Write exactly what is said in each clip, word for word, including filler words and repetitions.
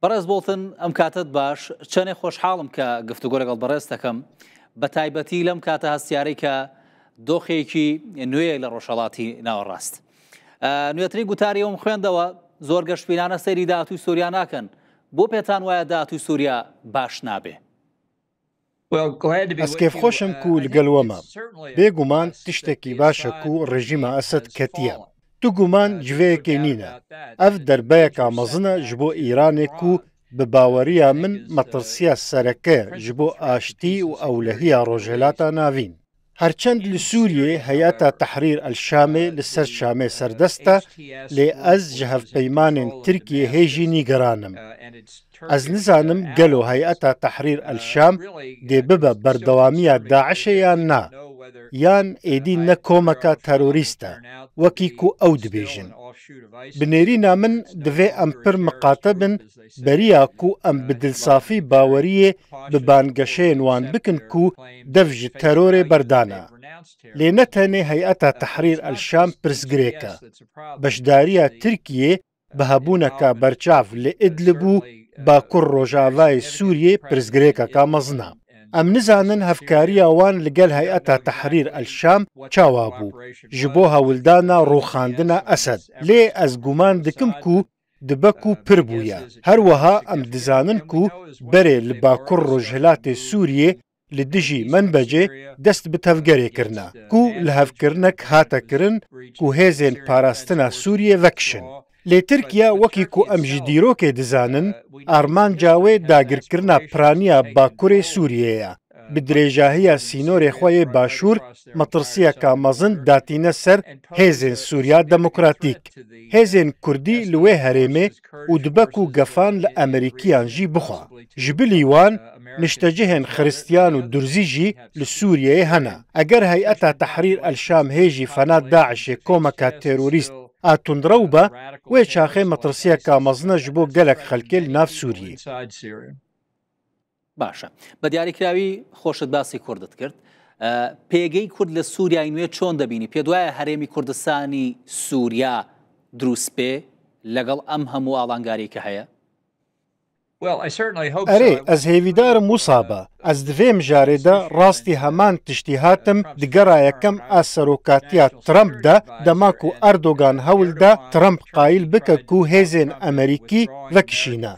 بەڕێز بۆڵتن، ئەم کاتت باش. چەنێ خۆشحاڵم کە گفتوگۆ لەگەڵ بەڕێز دەکەم، بە تایبەتی لەم کاتە هەستیارەی کە دۆخێکی نوێیە لە ڕۆژهەڵاتی ناوەڕاست. ئە، نوێترین گوتاری ئەوم خوێندەوە، زۆر گەشتبینانە سەیری داهاتووی سووریا ناکەن. بۆ پێتان وایە داهاتووی سووریا باش نابێ؟ Ez kêfxweş im ku li gel we me. Bêguman tiştekî baş e ku rejîma Esed ketiye. Tu guman ji vê yekê nîne. Ev derbeyeka mezin e ji bo Îranê ku bi baweriya min metirsiya sereke ji bo aştî û ewlehiya Rojhilata Navîn. Herçend li Sûriyê Heyeta Tehrîr el Şamê li ser Şamê serdest e, lê ez ji hevpeymanên Tirkiyê hê jî nîgeran im. Ez nizanim gelo Heyeta Tehrîr el Şam dê bibe berdewamiya DAIŞê yan na, yan êdî ne komeka terorîst e, wekî ku ew dibêjin. Bi nêrîna min divê em pir miqate bin beriya ku em bi dilsafî baweriyê bi bangeşeyên wan bikin ku dev ji terorê berdana. Lê ne tenê Heyeta Tehrîr el Şam pirsgirêk e. Beşdariya Tirkiyê bi hebûneka berçav li Idlib û Bakur Rojavayê Sûriyê pirsgirêkeka mezin e. Em nizanin hevkariya wan li gel Heyeta Tehrîr el Şam çawa bû ji bo hewldana rûxandina Esed. Lê ez guman dikim ku dibe ku pir bûye. Her wiha em dizanin ku berê li Bakur Rojhilatê Sûriyê li dijî Menbecê dest bi tevgerê kirine, ku lihevkirinek hate kirin ku hêzên parastina Sûriyê vekişin. Lê Tirkiye, wekî ku em ji dîrokê dizanin, armanca wê dagirkirina piraniya Bakurê Sûriyê ye. Bi dirêjahiya sînorê xwe yê başûr, metirsiyeka mezin datîne ser hêzên Sûriya Demokratîk. Hêzên Kurdî li wê herêmê û dibe ku gefan li Amerîkiyan jî bixwe. Ji bilî wan, niştecihên Xiristiyan û Durzî jî li Sûriyeyê hene. Eger Heyeta Tehrîr el Şam hê jî fena DAIŞê komeka terorîst a tundrew be, wê çaxê metirsiyeka mezin e ji bo gelek xelkê li nav Sûriyê. باشە. بە دیاریکراوی خۆشت باسی کوردت کرد. ئە، پێگەی کورد لە سووریای نوێ چۆن دەبینی؟ پێت وایە هەرێمی کوردستانی سووریا دروست بێ لەگەڵ ئەم هەموو ئاڵانگاری کە هەیە؟ Well, I certainly hope so. Erê, ez hêvîdar im wisa be. Ez di vê mijarê de rastî heman tiştî hatim di gera yekem a serokatiya Trump de, dema ku Erdogan hewl da Trump qayîl bike ku hêzên Amerîkî vekişîne.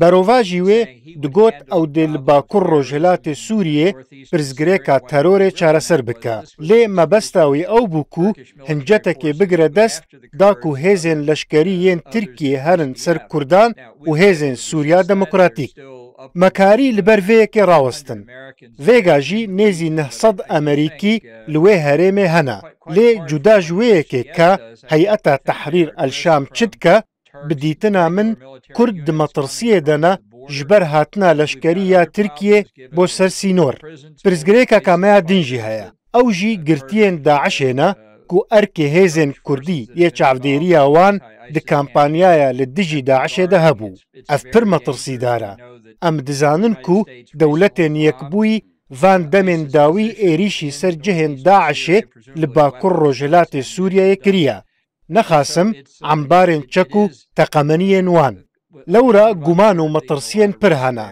Berovajî wê digot ew dê li Bakur Rojhilatê Sûriyê pirsgirêka terorê çareser bike. Lê mebesta wî ew bû ku hincetekê bigire dest, da ku hêzên leşkerî yên Tirkiyê herin ser Kurdan û hêzên Sûriya Demokratîk. Me karî li ber vê yekê rawestin. Vêga jî nêzî neh sed Amerîkî li wê herêmê hene. Lê cuda ji wê yekê ke Heyeta Tehrîr el Şam çi dike, bi dîtina min, Kurd di metirsiyê de ne ji ber hatina leşkerî ya Tirkiyê bo ser sînor. Pirsgirêkeka me ya din jî heye. Ew jî girtiyên DAIŞê ne ku erkê hêzên Kurdî yê çavdêriya wan di kampanyaya li dijî DAIŞê de hebû. Ev pir metirsîdar e. Em dizanin ku Dewletên Yekbûyî van demên dawî êrîşî ser cihên DAIŞê li Bakur Rojhilatê Sûriyeyê kiriye. Nexasim embarên çek û teqemeniyên wan. Lewra guman û metirsiyên pir hene.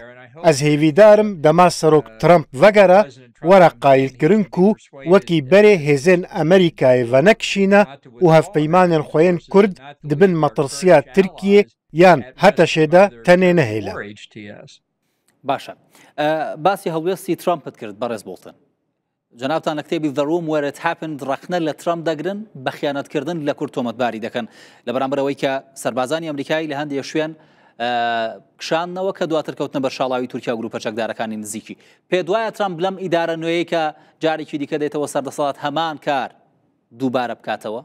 Ez hêvîdar im dema Serok Trump vegere, were qayîlkirin ku wekî berê hêzên Amerîkayê venekişîne û hevpeymanên xwe yên Kurd di bin metirsiya Tirkiyê yan HTŞê de tenê nehêle. باشە. ئە، باسی هەڵوێستی ترامپت کرد، بەڕێز بۆڵتن. جەنابتان لە کتێبی The Room Where It Happened ڕەخنە لە ترامپ دەگرن بە خیانەتکردن لە کورد تۆمەتباری دەکەن، لە بەرامبەر ئەوەی کە سەربازانی ئەمریکای لە هەندێک شوێن، ئە، کشاندنەوە کە دواتر کەوتنە بەرشاڵاوی تورکیا و گروپە چەکدارەکانی نزیکی. پێت وایە ترامپ لەم ئیدارە نوێیەی کە جارێکی دیکە دێتەوە سەردەسەڵات هەمان کار دووبارە بکاتەوە؟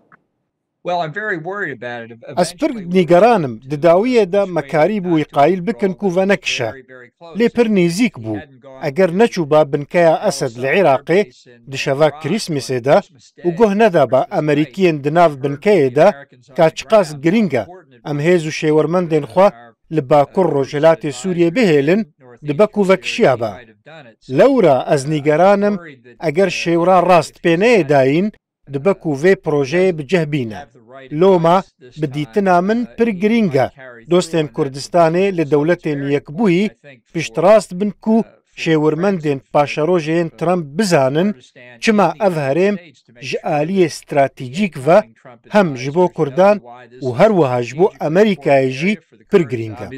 Well, I'm very worried about it. Ez pir nîgeran im. Di dawiyê de me karîbû wî qayîl bikin ku venekişe. Lê pir nêzîk bû. Eger neçûba binkeya Esed li Iraqê di şeva Krîsmîsê de û guh nedaba Amerîkiyên di nav binkeyê de ka çiqas girîng e em hêz û şêwermendên xwe li Bakur Rojhilatê Sûriyê bihêlin, dibe ku vekişiyaba. Lewra ez nîgeran im, eger şêwra rast pê neyê dayîn, dibe ku vê projeyê bi cih bîne. Loma, bi dîtina min pir girîng e, dostên Kurdistanê li Dewletên Yekbûyî piştrast bin ku şêwirmendên paşerojê yên Trump bizanin çima ev herêm ji aliyê stratejîk ve hem ji bo Kurdan û her wiha ji bo Amerîkayê jî pir girîng e.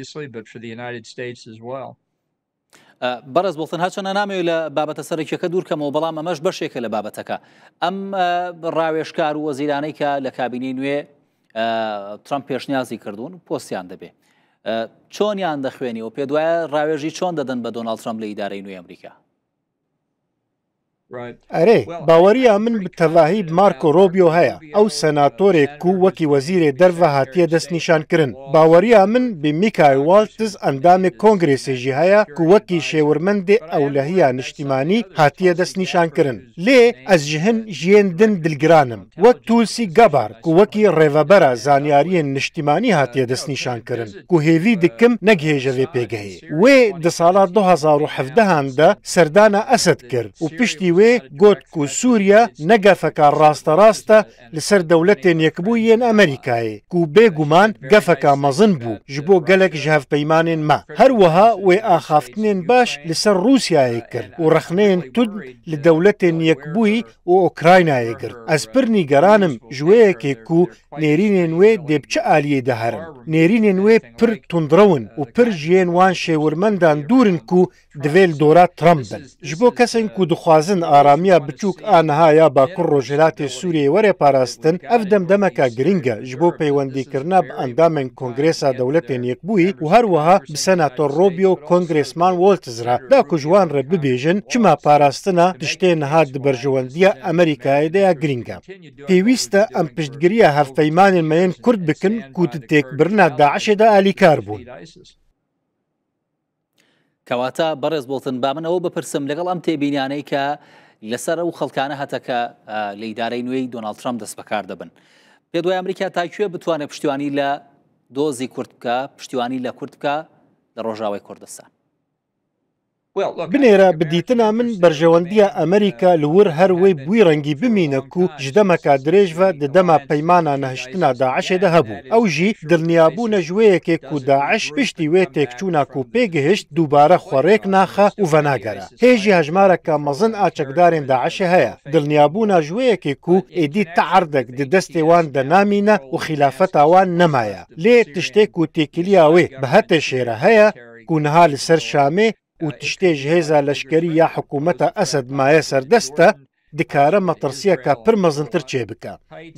بەڕێز بۆڵتن، هەرچەندە نامەوێت لە بابەتە سەرەکیەکە دوور کەمەوە، بەڵام ئەمەش بەشێکە لە بابەتەکە. ئەم ڕاوێژکار و وەزیرانەی کە لە کابینەی نوێ ترامپ پێشنیازی کردوون پۆستیان دەبێ، چۆنیان دەخوێنی و پێ دوایە ڕاوێژی چۆن دەدەن بە دۆناڵد ترامپ لە ئیدارەی نوێی ئەمریکا؟ ئەرێ، باوەرییا من bi tevahî bi Marco Rubio heye. Ew senatorê ku wekî wezîrê derve hatiye destnîşankirin. Bawerîya min bi Michael Waltz endamê Kongresê jî heye ku wekî şêwirmendê ewlehiya niştîmanî hatiye destnîşankirin. Lê ez ji hin jiyên din dilgiran im. Wek Tulsi Gabbard ku wekî rêvebera zanyariyên niştîmanî hatiye destnîşankirin, ku hêvî dikim negihêje vê pêgehê. Wê di sala du hazar û hevdehan de serdana Esed kir û piştî wê got ku Sûriye ne gefeka rasterast e li ser Dewletên Yekbûyî yên Amerîkayê, ku bêguman gefeka mezin bû ji bo gelek ji hevpeymanên me. Her wiha wê axaftinên baş li ser Rûsyayê kir û rexneyên tund li Dewletên Yekbûyî û Ukraynayê girt. Ez pir nîgeran im ji wê yekê ku nêrînên wê dê bi çi aliyê de herin. Nêrînên wê pir tundrew in û pir ji yên wan şêwirmendan dûr in ku divê li dora Trump bin. Ji bo kesên ku dixwazin aramiya biçûk a niha ya Bakur Rojhilatê Sûriyeyê were parastin, ev dem demeka girîng e ji bo peywendîkirina bi endamên Kongresa Dewletên Yekbûyî û her wiha bi Senator Rubio û Kongresman Waltz re, da ku ji wan re bibêjin çima parastina tiştê niha di berjewendiya Amerîkayê de ya girîng e. Pêwîst e em piştgiriya hevpeymanên me yên Kurd bikin ku di têkbirina DAIŞê de alîkar bûn. کەواتە بەڕێز بۆڵتن، با من ئەوە بپرسم، لەگەڵ ئەم تێبینیانەی کە لەسەر ئەو خەڵکانە هەتە کە لە ئیدارەی نوێی دۆناڵد ترامپ دەست بەکار دەبن، پێ دوای ئەمریکا تا کوێ بتوانێت پشتیوانی لە دۆزی کورد بکە، پشتیوانی لە کورد بکە لە ڕۆژاوای کوردستان؟ Binêre bi dîtina min berjewendiya Amerîka li wir her wê bi wî rengî bimîne ku ji demeka dirêj ve di dema peymana nehiştina DAIŞê de hebû. Ew jî dilniyabûn e ji wê yekê ku DAIŞ piştî wê têkçûna ku pê gihişt dubare xwe rêk naxe û venagere. Hê jî hejmareka mezin a çekdarên DAIŞê heye. Dilniyabûna ji wê yekê ku êdî ti erdek di destê wan de namîne û xîlafeta wan nemaye. Lê tiştê ku têkiliya wê bi hetê şêre heye, ku niha li ser Şamê û tiştê ji hêza leşkerî ya hikûmeta Esed maye serdest e, dikare metirsiyeka pir mezintir çêbike.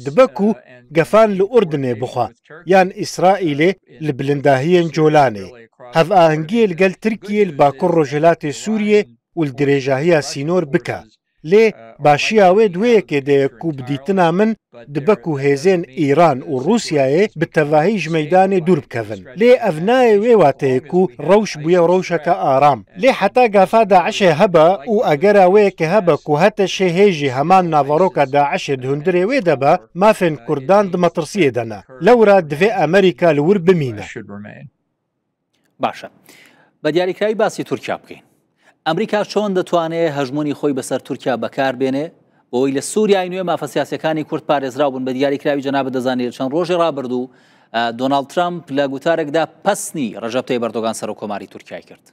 Dibe ku gefan li Urdinê bixwe yan Îsraîlê li bilindahiyên Colanê. Hevahingiyê li gel Tirkiyê li Bakur Rojhilatê Sûriyê û li dirêjahiya sînor bike. Lê başiya wê di wê yekê de ye ku bi dîtina min dibe ku hêzên Îran û Rûsyayê bi tevahî ji meydanê dûr bikevin. Lê ev nayê wê wateyê ku rewş bûye rewşeke aram. Lê heta gafa DAIŞê hebe û egera wê yekê hebe ku HTŞê hê jî heman naveroka DAIŞê di hundirê wê de be, mafên Kurdan di metirsiyê de ne. Lewra divê Amerîka li wir bimîne. باشە. بە دیاریکراوی باسی تورکیا بکەین. ئەمریکا چۆن دەتوانێت هەژموونی خۆی بەسەر تورکیا بەکار بێنێ بۆی لە سووریای نوێ مافە سیاسیەکانی کورد پارێزراو بن؟ بە دیاریکراوی جەنابت دەزانێت چەند ڕۆژی ڕابردوو دۆناڵد ترامپ لە گوتارێکدا پەسنی ڕەژەب تەیب ئەردۆگان سەرۆک کۆماری تورکیای کرد.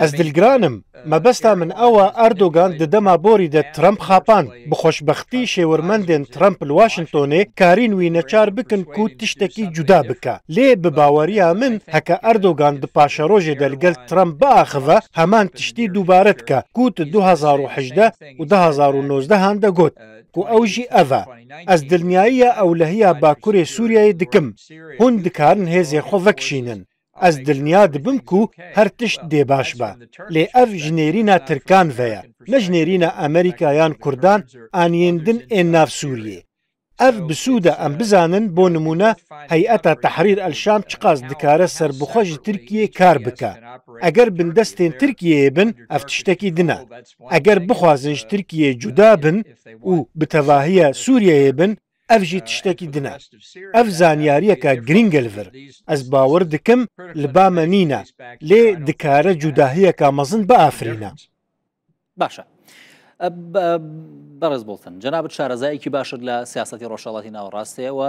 Ez dilgiran im. Mebesta min ew e Erdogan di dema borî de Trump xapand. Bi xweşbextî şêwirmendên Trump li Washingtonê karîn wî neçar bikin ku tiştekî cuda bike. Lê bi baweriya min heke Erdogan di paşerojê de li gel Trump biaxive, heman tiştî dubare dike ku di du hezar û hejdeh û du hezar û nozdehan de got ku ew jî ev e. Ez dilniyayiya ewlehiya Bakurê Sûriyeyê dikim. Hûn dikarin hêzên xwe vekişînin. Ez dilniya dibim ku her tişt dê baş be. Lê ev ji nêrîna Tirkan ve ye, ne ji nêrîna Amerîka yan Kurdan an yên din ên nav Sûriyê. Ev bi sûd e em bizanin, bo nimûne, Heyeta Tehrîr el Şam çiqas dikare serbixwe ji Tirkiyê kar bike. Eger bindestên Tirkiyeyê bin, ev tiştekî din e. Eger bixwazin ji Tirkiyeyê cuda bin û bi tevahiya Sûriyeyê bin, ev jî tiştekî din e. Ev zanyariyeke girîng e li vir. Ez bawer dikim li ba me nîne, lê dikare cudahiyeka mezin biafirîne. باشە. بەڕێز بڵتن، جەنابەت شارەزایەکی باشت لە سیاسەتی ڕۆژهەڵاتی ناوەڕاستەیە و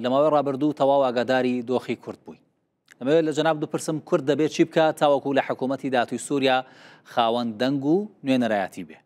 لە ماوەی ڕابردوو تەواو ئاگاداری دۆخی کورد بووی. لەمەوێت لە جەناب بپرسم، کورد دەبێت چی بکە تاوەکو لە حکوومەتی داهاتووی سووریا خاوەن دەنگ و نوێنەرایەتی بێ؟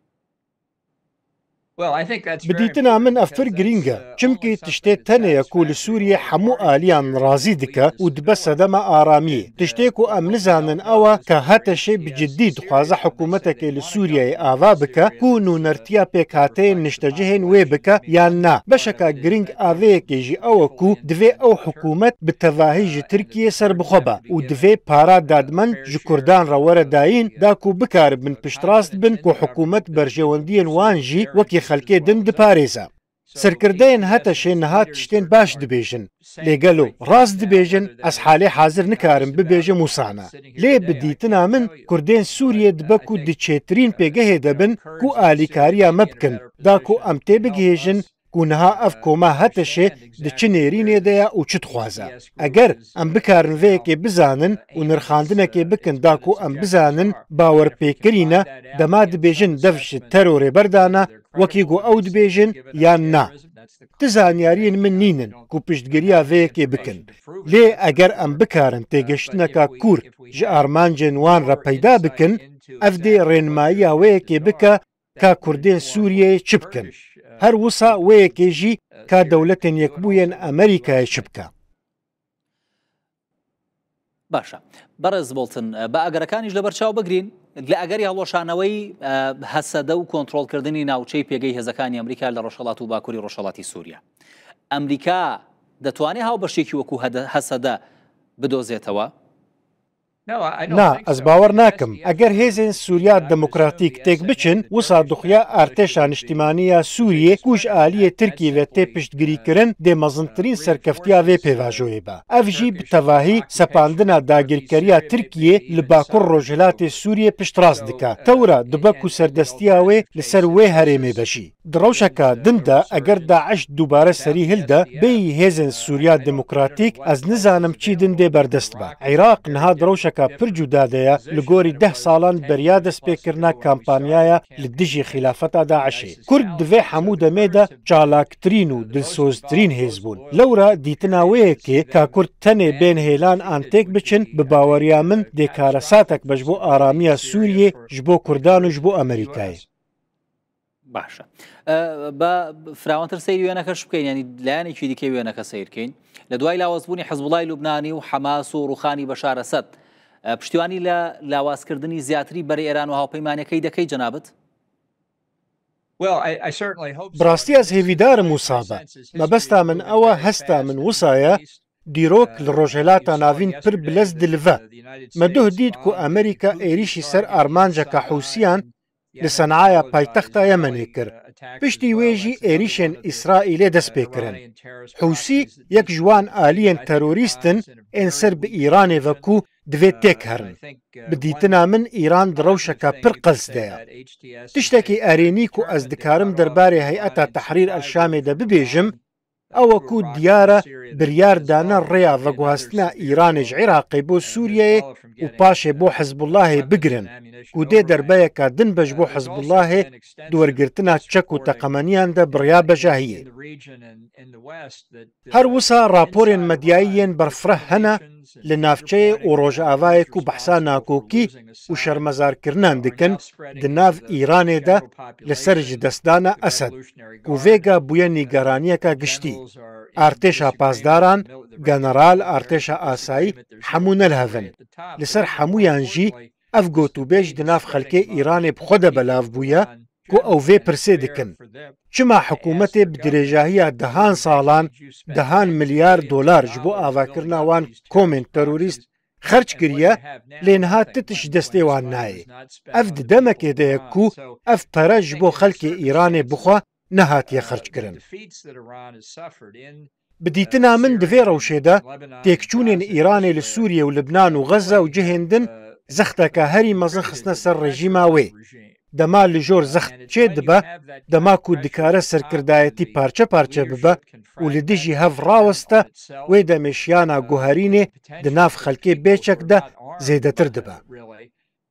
Bi dîtina min ev pir girîng e, çimkî tiştê tenê ye ku li Sûriyê hemû aliyan razî dike û dibe sedema aramiyê. Tiştê ku em nizanin ew e ke HTŞê bi ciddî dixwaze hikûmetekê li Sûriyeyê ava bike ku nûnertiya pêkhateyên niştecihên wê bike yan na. Beşeka girîng a vê yekê jî ew e ku divê ew hikûmet bi tevahî ji Tirkiyê serbixwe be û divê para dadmend ji Kurdan re were dayîn da ku bikaribin piştrast bin ku hikûmet berjewendiyên wan jî wekî xelkê din diparêze. Serkirdeyên HTŞê niha tiştên baş dibêjin. Lê gelo rast dibêjin, ez halê hazir nikarim bibêjim wisa ne. Lê bi dîtina min, Kurdên Sûriyê dibe ku di çêtirîn pêgehê de bin ku alîkariya me bikin, da ku em têbigihêjin ku niha ev koma HTŞê di çi nêrînê de ye û çi dixwaze. Eger em bikarin vê yekê bizanin û nirxandinekê bikin da ku em bizanin bawerpêkirî ne, dema dibêjin dev ji terorê berdane, wekî ku ew dibêjin yan na. Ti zanyariyên min nînin ku piştgiriya vê yekê bikin. Lê eger em bikarin têgihiştineka kûr ji armancên wan re peyda bikin, ev dê rênimayiya wê yekê bike ka Kurdên Sûriyeyê çi bikin. Her wisa wê yekê jî ka Dewletên Yekbûyên Amerîkayê çi bike. باشە. بەڕێز بۆڵتن، بە ئەگەرەکانیش لەبەر چاو بگرین، لە ئەگەری هەڵوەشانەوەی هەسەدە و کۆنترۆڵکردنی ناوچەی پێگەی هێزەکانی ئەمریکا لە ڕۆژهەڵات و باکووری ڕۆژهەڵاتی سووریا، ئەمریکا دەتوانێت هاوبەشێکی وەکو هەسەدە بدۆزێتەوە؟ نا، ez bawer nakim. Eger hêzên Sûriya Demokratîk têk biçin, wisa dixuya artêşa niştimanî ya Sûriyê ku ji aliyê Tirkiyê ve tê piştgirîkirin, dê mezintirîn serkeftiya vê pêvajoyê be. Ev jî bi tevahî sepandina dagirkeriya Tirkiyê li Bakur Rojhilatê Sûriyê piştrast dike. Tewra dibe ku serdestiya wê li ser wê herêmê be jî. Di rewşeka din de, eger DAIŞ dubare serî hilde, bêyî hêzên Sûriya Demokratîk, ez nizanim çî din dê berdest be. Iraq niha di rewşeka pir cuda de ye, li gorî deh salan beriya destpêkirina kampanyaya li dijî xilafeta DAIŞê. Kurd di vê hemû demê de çalaktirîn û dilsoztirîn hêz bûn. Lewra dîtina wê yekê ka Kurd tenê bên hêlan an têk biçin, bi baweriya min dê karesatek be ji bo aramiya Sûriyê, ji bo Kurdan û ji bo Amerîkayê. باشە. بە فراوانتر سەیری وێنەکەش بکەین، ینی لایەنێکی دیکەی وێنەکە سەیرکەین. لە دوای لاوازبوونی حزبوڵای لوبنانی و حەماس و ڕوخانی بەشار ئەسەد، پشتیوانی لە لاوازکردنی زیاتری بەرەی ئێران و هاوپەیمانەکەی دەکەی جەنابەت؟ Bi rastî ez hêvîdar im wisa be. Mebesta min ew e, hesta min wisa ye, dîrok li Rojhilata Navîn pir bilez dilive. Me duh dît ku Amerîka êrîşî ser armanceka Hûsiyan li Senaya paytexta Yemenê kir. Piştî wê jî êrîşên Îsraîlê dest pê kirin. Hûsî yek ji wan aliyên terorîst in ên ser bi Îranê ve ku divê têk herin. Bi dîtina min Îran di rewşeka pir qels de ye. Tiştekî erênî ku ez dikarim derbarê Heyeta Tehrîr el Şamê de bibêjim, ew e ku diyar e biryar dane rêya veguhastina Îranê ji Iraqê bo Sûriyeyê û paşê bo Hizbullahê bigirin, ku dê derbeyeka din be ji bo Hizbullahê di wergirtina çek û teqemeniyan de bi rêya bejahiyê. Her wisa raporên medyayî yên berfireh hene li navçeyê û rojavayê ku behsa nakokî û şermezarkirinan dikin di nav Îranê de li ser ji destdana Esed, ku vêga bûye nîgeraniyeka giştî. Artêşa pasdaran, general, artêşa asayî hemû ne li hev in. Li ser hemûyan jî ev gotûbêj di nav xelkê Îranê bi xwe de belav bûye ku ew vê pirsê dikin. Çima hikûmetê bi dirêjahiya dehan salan dehan milyar dolar ji bo avakirina wan komên terorîst xerc kiriye, lê niha ti tişt destê wan nayê. Ev di demekê de ye ku ev pere ji bo xelkê Îranê bixwe nehatiye xerckirin. Bi dîtina min di vê rewşê de têkçûnên Îranê li Sûriye û Libnan û Xezze û cihên din zexteke herî mezin xistine ser rejîma wê. Dema li jor zext çê dibe, dema ku dikare serkirdayetî parçe parçe bibe û li dijî hev raweste, wê demê şiyana guherînê di nav xelkê bêçek de zêdetir dibe.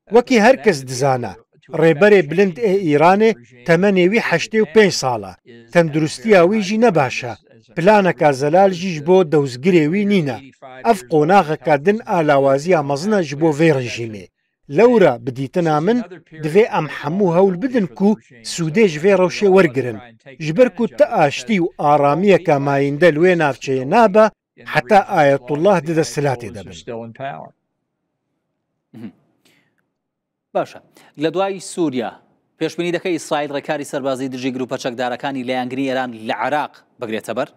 Wekî her kes dizane, Rêberê bilind ê Îranê temenê wî heştê û pênc sal e. Tenduristiya wî jî ne baş e. Planeka zelal jî ji bo dewzgirê wî nîne. Ev qonaxeka din a lawaziya mezin e ji bo vê rejîmê. Lewra bi dîtina min divê em hemû hewl bidin ku sûdê ji vê rewşê wergirin. Ji ber ku ti aştî û aramiyeke mayînde li wê navçeyê nabe, heta Ayetullah di desthilatê de bin. باشە. لە دوای سووریا، پێشبینی دەکەی ئیسرائیل ڕێکاری سەربازی دژی گروپە چەکدارەکانی لایەنگری ئێران لە عێراق بگرێتە بەر؟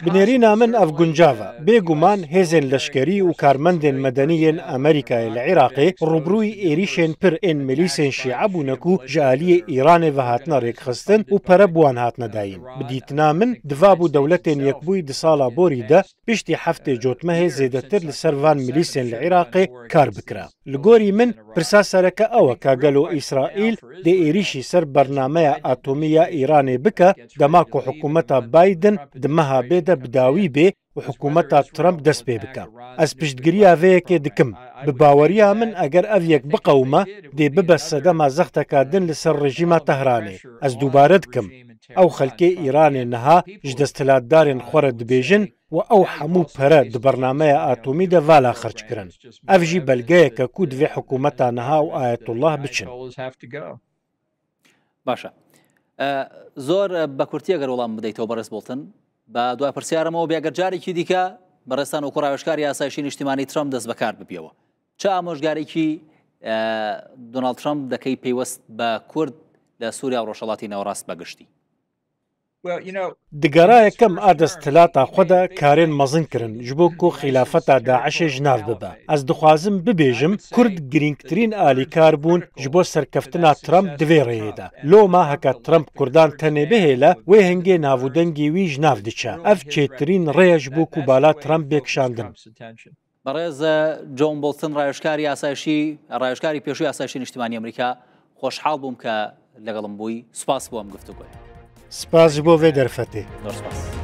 Binêrîna min ev guncav e. Bêguman hêzên leşkerî û karmendên medenî yên Amerîkayê li Iraqê rûbirûyî êrîşên pir ên milîsên şîe bûne ku ji aliyê Îranê ve hatine rêkxistin û pere bi wan hatine dayîn. Bi dîtina min, divabû Dewletên Yekbûyî di sala borî de piştî heftê cotmehê zêdetir li ser van milîsên li Iraqê kar bikira. Li gorî min, pirsa sereke ew e ka gelo Îsraîl dê êrîşî ser bernameya atomî ya Îranê bike, dema ku hikûmeta Biden di meha bê de bi dawî bê û hikûmeta Trump dest pê bike. Ez piştgiriya vê yekê dikim. Bi baweriya min, eger ev yek biqewime, dê bibe sedema zexteka din li ser rejîma Tehranê. Ez dubare dikim. Ew xelkê Îranê niha ji desthilatdarên xwe re dibêjin, we ew hemû pere di bernameya atomî de vala xerc kirin. Ev jî belgeyek e ku divê hikûmeta niha û Ayetullah biçin. باشە. ئە، زۆر، ئە، بە کورتی ئەگەر وەڵام بدەیتەوە، بەڕێز بۆڵتن، بە دوای پرسیارەمەوە بێ. ئەگەر جارێکی دیکە بەڕێستان وەکو ڕاوێژکاری ئاسایشی نیشتیمانی ترەمپ دەست بەکار ببیەوە، چه ئامۆژگارێکی، ئە، دۆناڵد ترەمپ دەکەی پەیوەست بە کورد لە سووریا و ڕۆژهەڵاتی ناوەڕاست بەگشتی؟ Di gera yekem a desthilata xwe de karên mezin kirin ji bo ku xîlafeta DAIŞê ji nav bibe. Ez dixwazim bibêjim, Kurd girîngtirîn alîkar bûn ji bo serkeftina Trump di vê rêyê de. Loma heke Trump Kurdan tenê bihêle, wê hingê navûdengê wî ji nav diçe. Ev çêtirîn rê ye ji bo ku bala Trump bê kişandin. بەڕێز جۆن بۆڵتن، ڕاوێژکاری ئاسایشی، ڕاوێژکاری پێشووی ئاسایشی نیشتیمانی ئەمریکا، خۆشحاڵ بووم کە لەگەڵم بووی. سوپاس بۆ ئەم گفتوگۆیە. Spas ji bo vê derfetê. زۆر سوپاس.